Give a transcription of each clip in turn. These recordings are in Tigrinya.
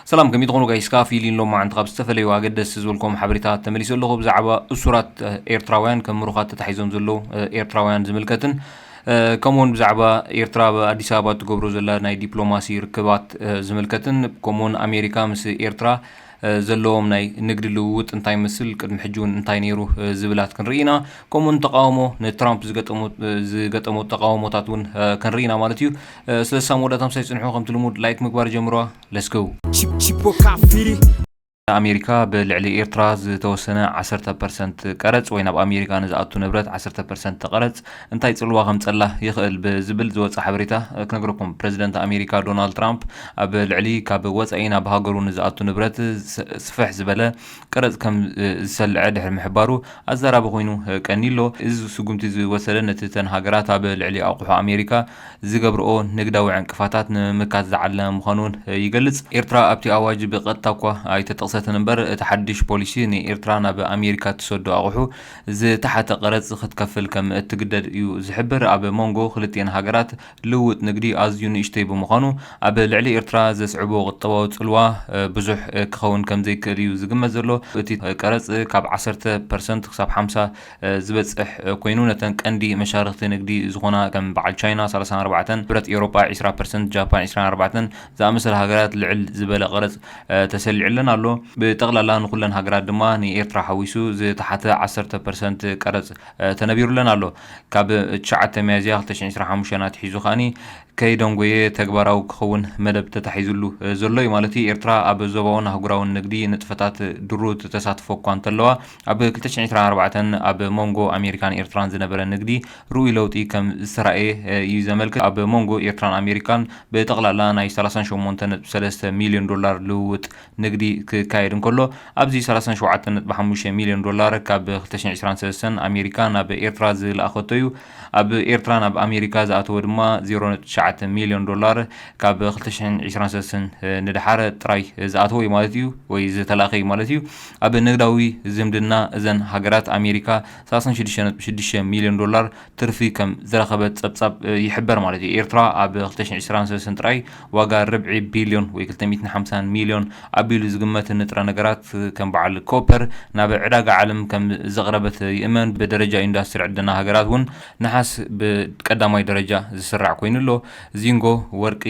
ሰላም፣ ከመይ ትኾኑ ጋይስ? ካፊል ኢን ሎማዓንቲ ካብ ዝተፈለዩ ኣገደስቲ ዝበልኩም ሓበሬታት ተመሊሰ ኣለኹ። ብዛዕባ እሱራት ኤርትራውያን፣ ከም ምሩኻት ተታሒዞም ዘለዉ ኤርትራውያን ዝምልከትን ከምኡውን ብዛዕባ ኤርትራ ኣብ ኣዲስ ኣበባ እትገብሮ ዘላ ናይ ዲፕሎማሲ ርክባት ዝምልከትን ከምኡውን ኣሜሪካ ምስ ኤርትራ ዘለዎም ናይ ንግዲ ልውውጥ እንታይ ይመስል፣ ቅድሚ ሕጂ እውን እንታይ ነይሩ ዝብላት ክንርኢ ኢና። ከምኡውን ተቃውሞ ንትራምፕ ዝገጠሞ ተቃውሞታት እውን ክንርኢ ኢና ማለት እዩ። ስለሳ መወዳእታ ምሳይ ጽንሑ፣ ከምቲ ልሙድ ላይክ ምግባር ጀምርዋ። ለስገው። ኣሜሪካ ብልዕሊ ኤርትራ ዝተወሰነ ዓሰርተ ፐርሰንት ቀረጽ ወይ ናብ ኣሜሪካ ንዝኣቱ ንብረት ዓሰርተ ፐርሰንት ቀረጽ እንታይ ጽልዋ ከምጸላ ይኽእል ብዝብል ዝወጸ ሓበሬታ ክነግረኩም። ፕረዚደንት ኣሜሪካ ዶናልድ ትራምፕ ኣብ ልዕሊ ካብ ወጻኢ ናብ ሃገሩ ንዝኣቱ ንብረት ስፍሕ ዝበለ ቀረጽ ከም ዝሰልዐ ድሕሪ ምሕባሩ ኣዛራቢ ኮይኑ ቀኒሎ። እዚ ስጉምቲ ዝወሰደ ነቲ ተን ሃገራት ኣብ ልዕሊ ኣቑሑ ኣሜሪካ ዝገብርኦ ንግዳዊ ዕንቅፋታት ንምምካት ዝዓለመ ምዃኑ እውን ይገልጽ። ኤርትራ ኣብቲ ኣዋጅ ብቐጥታ እኳ ኣይተጠቕሰትን እምበር፣ እቲ ሓድሽ ፖሊሲ ንኤርትራ ናብ ኣሜሪካ እትሰዶ ኣቑሑ ዝተሓተ ቀረጽ ክትከፍል ከም እትግደድ እዩ ዝሕብር። ኣብ መንጎ ክልቲኤን ሃገራት ልውውጥ ንግዲ ኣዝዩ ንእሽተይ ብምዃኑ፣ ኣብ ልዕሊ ኤርትራ ዘስዕቦ ቁጠባዊ ጽልዋ ብዙሕ ክኸውን ከም ዘይክእል እዩ ዝግመት ዘሎ። እቲ ቀረጽ ካብ ዓሰርተ ፐርሰንት ክሳብ ሓምሳ ዝበጽሕ ኮይኑ፣ ነተን ቀንዲ መሻርኽቲ ንግዲ ዝኾና ከም በዓል ቻይና ሰላሳን ኣርባዕተን፣ ሕብረት ኤውሮጳ ዕስራ ፐርሰንት፣ ጃፓን ዕስራን ኣርባዕተን ዝኣመሰለ ሃገራት ልዕል ዝበለ ቀረጽ ተሰሊዕለን ኣሎ። ብጠቕላላ ንኹለን ሃገራት ድማ ንኤርትራ ሓዊሱ ዝተሓተ ዓሰርተ ፐርሰንት ቀረጽ ተነቢሩለን ኣሎ። ካብ ትሽዓተ ሚያዝያ ክልተ ሽሕን ዕስራን ሓሙሽተን ኣትሒዙ ከኣኒ ከይደንጎየ ተግባራዊ ክኸውን መደብ ተታሒዙሉ ዘሎ እዩ ማለት እዩ። ኤርትራ ኣብ ዞባውን ኣህጉራውን ንግዲ ንጥፈታት ድሩት ተሳትፎ እኳ እንተለዋ፣ ኣብ ክልተ ሽሕን ዕስራን ኣርባዕተን ኣብ መንጎ ኣሜሪካን ኤርትራን ዝነበረ ንግዲ ርኡይ ለውጢ ከም ዝተራእየ እዩ ዘመልክት። ኣብ መንጎ ኤርትራን ኣሜሪካን ብጠቕላላ ናይ ሰላሳን ሸሞንተን ነጥቢ ሰለስተ ሚልዮን ዶላር ልውውጥ ንግዲ ክካየድ እንከሎ፣ ኣብዚ ሰላሳን ሸውዓተን ነጥቢ ሓሙሽተ ሚልዮን ዶላር ካብ ክልተ ሽሕን ዕስራን ሰለስተን ኣሜሪካ ናብ ኤርትራ ዝለኣኸቶ እዩ። ኣብ ኤርትራ ናብ ኣሜሪካ ዝኣተወ ድማ ዜሮ ነጥቢ ትሽዓተ ሚልዮን ዶላር ካብ ክልተ ሽሕን ዕስራን ሰለስተን ንደሓር ጥራይ ዝኣተወ እዩ ማለት እዩ፣ ወይ ዝተላእኸ እዩ ማለት እዩ። ኣብ ንግዳዊ ዝምድና እዘን ሃገራት ኣሜሪካ ሰላሳን ሽዱሽተ ነጥቢ ሽዱሽተ ሚልዮን ዶላር ትርፊ ከም ዝረኸበት ጸብጻብ ይሕበር ማለት እዩ። ኤርትራ ኣብ ክልተ ሽሕን ዕስራን ሰለስተን ጥራይ ዋጋ ርብዒ ቢልዮን ወይ ክልተ ሚእትን ሓምሳን ሚልዮን ኣቢሉ ዝግመት ንጥረ ነገራት ከም በዓል ኮፐር ናብ ዕዳጋ ዓለም ከም ዘቕረበት ይእመን። ብደረጃ ኢንዱስትሪ ዕደና ሃገራት እውን ነሓስ ብቀዳማይ ደረጃ ዝስራዕ ኮይኑ ኣሎ። ዚንጎ፣ ወርቂ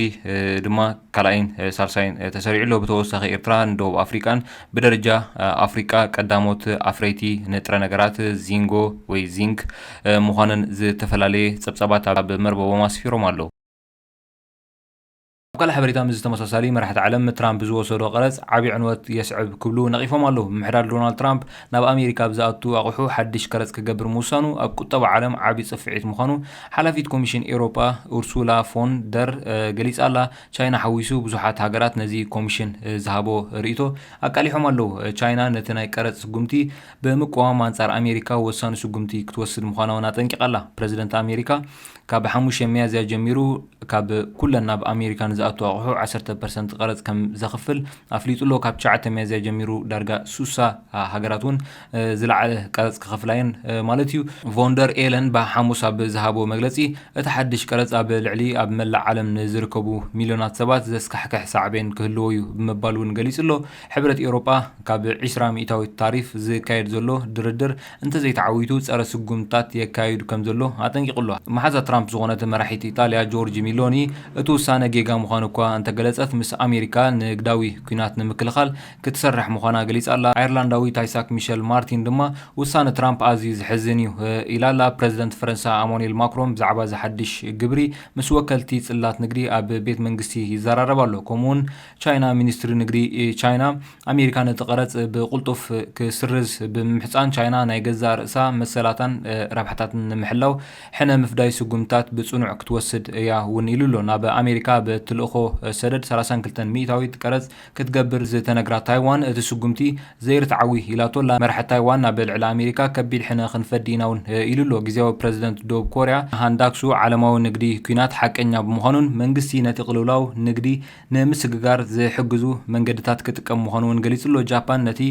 ድማ ካልኣይን ሳልሳይን ተሰሪዑ ኣሎ። ብተወሳኺ ኤርትራ ንደቡብ ኣፍሪቃን ብደረጃ ኣፍሪቃ ቀዳሞት ኣፍረይቲ ንጥረ ነገራት ዚንጎ ወይ ዚንክ ምዃነን ዝተፈላለየ ጸብጻባት ኣብ መርበቦም ኣስፊሮም ኣለዉ። ኣብ ካልእ ሓበሬታ፣ ምስ ተመሳሳሊ መራሕቲ ዓለም ትራምፕ ዝወሰዶ ቀረጽ ዓቢ ዕንወት የስዕብ ክብሉ ነቒፎም ኣለዉ። ምምሕዳር ዶናልድ ትራምፕ ናብ ኣሜሪካ ኣብ ዝኣቱ ኣቑሑ ሓድሽ ቀረጽ ክገብር ምውሳኑ ኣብ ቁጠባ ዓለም ዓቢ ጽፍዒት ምዃኑ ሓላፊት ኮሚሽን ኤውሮጳ ኡርሱላ ፎን ደር ገሊጻ ኣላ። ቻይና ሓዊሱ ብዙሓት ሃገራት ነዚ ኮሚሽን ዝሃቦ ርእይቶ ኣቃሊሖም ኣለዉ። ቻይና ነቲ ናይ ቀረጽ ስጉምቲ ብምቅዋም ኣንጻር ኣሜሪካ ወሳኒ ስጉምቲ ክትወስድ ምዃና እውን ኣጠንቂቓ ኣላ። ፕረዚደንት ኣሜሪካ ካብ ሓሙሽተ ሚያዝያ ጀሚሩ ካብ ኩለን ናብ ኣሜሪካ ንዝኣቱ ኣቑሑ ዓሰርተ ፐርሰንት ቀረጽ ከም ዘኽፍል ኣፍሊጡ ኣሎ። ካብ ትሽዓተ ሚያዝያ ጀሚሩ ዳርጋ ሱሳ ሃገራት እውን ዝለዓለ ቀረጽ ክኸፍላ እየን ማለት እዩ። ቮንደር ኤለን ብሓሙስ ኣብ ዝሃቦ መግለጺ፣ እቲ ሓድሽ ቀረጽ ኣብ ልዕሊ ኣብ መላእ ዓለም ንዝርከቡ ሚልዮናት ሰባት ዘስካሕክሕ ሳዕቤን ክህልዎ እዩ ብምባል እውን ገሊጹ ኣሎ። ሕብረት ኤውሮጳ ካብ ዕስራ ሚእታዊት ታሪፍ ዝካየድ ዘሎ ድርድር እንተዘይተዓዊቱ ጸረ ስጉምታት የካይዱ ከም ዘሎ ኣጠንቂቑ ኣሎ። መሓዛ ትራምፕ ዝኾነት መራሒት ኢጣልያ ጆርጅ ሚሎኒ እቲ ውሳነ ጌጋ ምዃኑ እኳ እንተገለጸት፣ ምስ ኣሜሪካ ንግዳዊ ኲናት ንምክልኻል ክትሰርሕ ምዃና ገሊጻ ኣላ። ኣየርላንዳዊት ኣይሳክ ሚሸል ማርቲን ድማ ውሳነ ትራምፕ ኣዝዩ ዘሕዝን እዩ ኢላ ኣላ። ፕረዚደንት ፈረንሳ ኣማኑኤል ማክሮን ብዛዕባ እዚ ሓድሽ ግብሪ ምስ ወከልቲ ጽላት ንግዲ ኣብ ቤት መንግስቲ ይዘራረብ ኣሎ። ከምኡውን ቻይና፣ ሚኒስትሪ ንግዲ ቻይና ኣሜሪካ ነቲ ቀረጽ ብቕልጡፍ ክስርዝ ብምምሕጻን፣ ቻይና ናይ ገዛእ ርእሳ መሰላታን ረብሓታትን ንምሕላው ሕነ ምፍዳይ ስጉምታት ብጽኑዕ ክትወስድ እያ እውን ኢሉ ኣሎ። ናብ ኣሜሪካ ብትልእኾ ሰደድ ሰላሳን ክልተን ሚእታዊት ቀረጽ ክትገብር ዝተነግራ ታይዋን፣ እቲ ስጉምቲ ዘይርትዓዊ ኢላቶ ኣላ። መራሒ ታይዋን ናብ ልዕሊ ኣሜሪካ ከቢድ ሕነ ክንፈዲ ኢና እውን ኢሉ ኣሎ። ግዜያዊ ፕረዚደንት ደቡብ ኮርያ ሃንዳክሱ ዓለማዊ ንግዲ ኲናት ሓቀኛ ብምዃኑን መንግስቲ ነቲ ቅልውላው ንግዲ ንምስግጋር ዝሕግዙ መንገድታት ክጥቀም ምዃኑ እውን ገሊጹ ኣሎ። ጃፓን ነቲ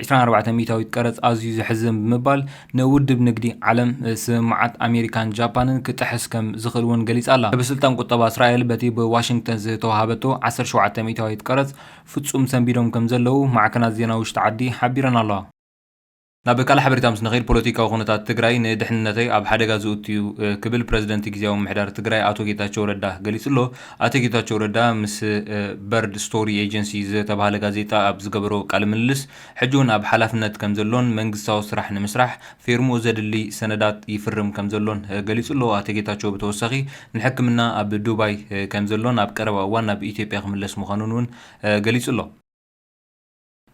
ዕስራን ኣርባዕተን ሚእታዊት ቀረጽ ኣዝዩ ዘሕዝን ብምባል ንውድብ ንግዲ ዓለም ስምምዓት ኣሜሪካን ጃፓንን ክጥሕስ ከም ዝኽእል እውን ገሊጻ ኣላ። ሰበስልጣን ቁጠባ እስራኤል በቲ ብዋሽ ዋሽንግተን ዝተዋሃበቶ ዓሰርተ ሸውዓተ ሚእታዊት ቀረጽ ፍጹም ሰንቢዶም ከም ዘለዉ ማዕከናት ዜና ውሽጢ ዓዲ ሓቢረን ኣለዋ። ናብ ካልእ ሓበሬታ ምስ ንኸይድ፣ ፖለቲካዊ ኩነታት ትግራይ ንድሕንነተይ ኣብ ሓደጋ ዝእቱ እዩ ክብል ፕረዚደንት ግዝያዊ ምምሕዳር ትግራይ ኣቶ ጌታቸው ረዳ ገሊጹ ኣሎ። ኣቶ ጌታቸው ረዳ ምስ በርድ ስቶሪ ኤጀንሲ ዝተባህለ ጋዜጣ ኣብ ዝገበሮ ቃለ ምልልስ፣ ሕጂ እውን ኣብ ሓላፍነት ከም ዘሎን መንግስታዊ ስራሕ ንምስራሕ ፌርምኡ ዘድሊ ሰነዳት ይፍርም ከም ዘሎን ገሊጹ ኣሎ። ኣቶ ጌታቸው ብተወሳኺ ንሕክምና ኣብ ዱባይ ከም ዘሎን ኣብ ቀረባ እዋን ናብ ኢትዮጵያ ክምለስ ምዃኑን እውን ገሊጹ ኣሎ።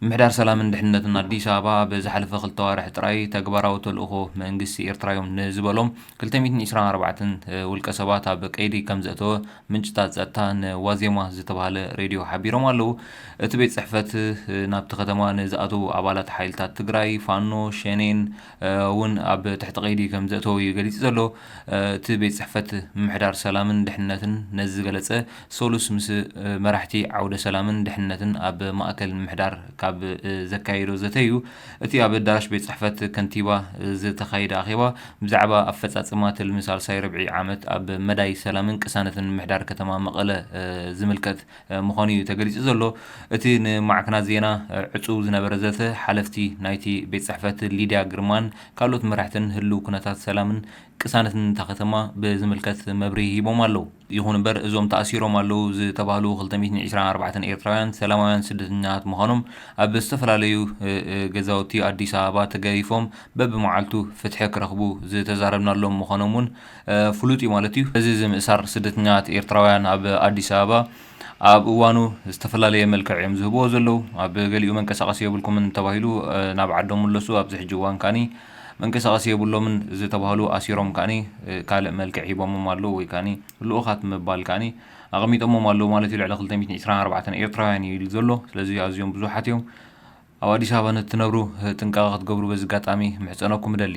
ምምሕዳር ሰላምን ድሕነትን ኣዲስ ኣበባ ኣብ ዝሓለፈ ክልተ ኣዋርሕ ጥራይ ተግባራዊ ተልእኾ መንግስቲ ኤርትራ እዮም ንዝበሎም ክልተ ሚእትን ዕስራን ኣርባዕተን ውልቀ ሰባት ኣብ ቀይዲ ከም ዘእተወ ምንጭታት ጸጥታ ንዋዜማ ዝተባህለ ሬድዮ ሓቢሮም ኣለዉ። እቲ ቤት ጽሕፈት ናብቲ ከተማ ንዝኣተዉ ኣባላት ሓይልታት ትግራይ፣ ፋኖ፣ ሸኔን እውን ኣብ ትሕቲ ቀይዲ ከም ዘእተወ እዩ ገሊጹ ዘሎ። እቲ ቤት ጽሕፈት ምምሕዳር ሰላምን ድሕነትን ነዚ ዝገለጸ ሰሉስ ምስ መራሕቲ ዓውደ ሰላምን ድሕነትን ኣብ ማእከል ምምሕዳር ካብ ዘካየዶ ዘተ እዩ። እቲ ኣብ ኣዳራሽ ቤት ጽሕፈት ከንቲባ ዝተኻየደ ኣኼባ ብዛዕባ ኣፈጻጽማ ትልሚ ሳልሳይ ርብዒ ዓመት ኣብ መዳይ ሰላምን ቅሳነትን ምምሕዳር ከተማ መቐለ ዝምልከት ምዃኑ እዩ ተገሊጹ ዘሎ። እቲ ንማዕከናት ዜና ዕጹው ዝነበረ ዘተ፣ ሓለፍቲ ናይቲ ቤት ጽሕፈት ሊድያ ግርማን ካልኦት መራሕትን ህልው ኩነታት ሰላምን ቅሳነትን እታ ከተማ ብዝምልከት መብርሂ ሂቦም ኣለዉ። ይኹን እምበር፣ እዞም ተኣሲሮም ኣለዉ ዝተባህሉ ክልተ ሚእትን ዕስራን ኣርባዕተን ኤርትራውያን ሰላማውያን ስደተኛታት ምዃኖም፣ ኣብ ዝተፈላለዩ፣ እ፣ እ፣ ገዛውቲ ኣዲስ ኣበባ ተገሪፎም በብመዓልቱ ፍትሒ ክረኽቡ ዝተዛረብናሎም ምዃኖም እውን፣ እ፣ ፍሉጥ እዩ ማለት እዩ። እዚ ዝምእሳር ስደተኛታት ኤርትራውያን ኣብ ኣዲስ ኣበባ ኣብ እዋኑ ዝተፈላለየ መልክዕ እዮም ዝህብዎ ዘለዉ። ኣብ ገሊኡ መንቀሳቐሲ የብልኩምን ተባሂሉ፣ እ፣ ናብ ዓዶም ምለሱ። ኣብዚ ሕጂ እዋን ካኒ መንቀሳቐሲ የብሎምን ዝተባህሉ ኣሲሮም ካኒ፣ እ፣ ካልእ መልክዕ ሂቦሞም ኣለዉ ወይ ካኒ ልኡኻት ምባል ካኒ ኣቐሚጦሞም ኣለዉ ማለት እዩ። ልዕሊ ክልተ ሚእትን ዕስራን ኣርባዕተን ኤርትራውያን እዩ ኢሉ ዘሎ። ስለዚ ኣዝዮም ብዙሓት እዮም። ኣብ ኣዲስ ኣበባ ንትነብሩ፣ እ፣ ጥንቃቐ ክትገብሩ በዚ ኣጋጣሚ ምሕጸነኩም እደሊ።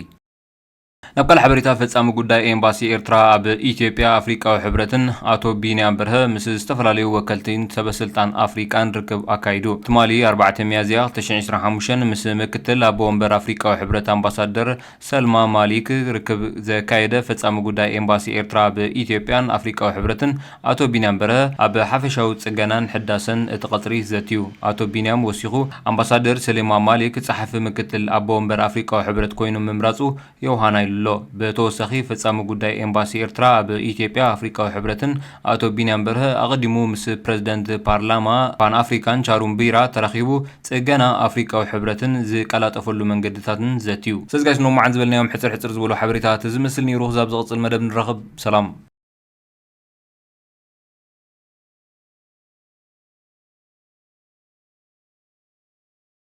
ናብ ካልእ ሓበሬታ፣ ፈጻሚ ጉዳይ ኤምባሲ ኤርትራ ኣብ ኢትዮጵያ ኣፍሪቃዊ ሕብረትን ኣቶ ቢንያም በርሀ ምስ ዝተፈላለዩ ወከልትን ሰበስልጣን ኣፍሪቃን ርክብ ኣካይዱ። ትማሊ ኣርባዕተ ሚያዝያ ክልተ ሽሕን ዕስራን ሓሙሽተን ምስ ምክትል ኣቦ ወንበር ኣፍሪቃዊ ሕብረት ኣምባሳደር ሰልማ ማሊክ ርክብ ዘካየደ ፈጻሚ ጉዳይ ኤምባሲ ኤርትራ ኣብ ኢትዮጵያን ኣፍሪቃዊ ሕብረትን ኣቶ ቢንያም በርሀ ኣብ ሓፈሻዊ ጽገናን ሕዳሰን እቲ ቀጽሪ ዘትዩ። ኣቶ ቢንያም ወሲኹ፣ ኣምባሳደር ሰሌማ ማሊክ ጸሓፊ ምክትል ኣቦ ወንበር ኣፍሪቃዊ ሕብረት ኮይኑ ምምራጹ የውሃና ኢሉ ኣሎ። ብተወሳኺ፣ ፈጻሚ ጉዳይ ኤምባሲ ኤርትራ ኣብ ኢትዮጵያ ኣፍሪቃዊ ሕብረትን ኣቶ ቢንያም በርሀ ኣቐዲሙ ምስ ፕረዚደንት ፓርላማ ፓን ኣፍሪካን ቻሩምቢራ ተራኺቡ ጽገና ኣፍሪቃዊ ሕብረትን ዝቀላጠፈሉ መንገድታትን ዘትዩ። ስለዚ ጋይስ፣ ንሎማዓንቲ ዝበልናዮም ሕጽር ሕጽር ዝበሉ ሓበሬታታት ዝመስል ነይሩ። ክሳብ ዝቕጽል መደብ ንራኸብ። ሰላም።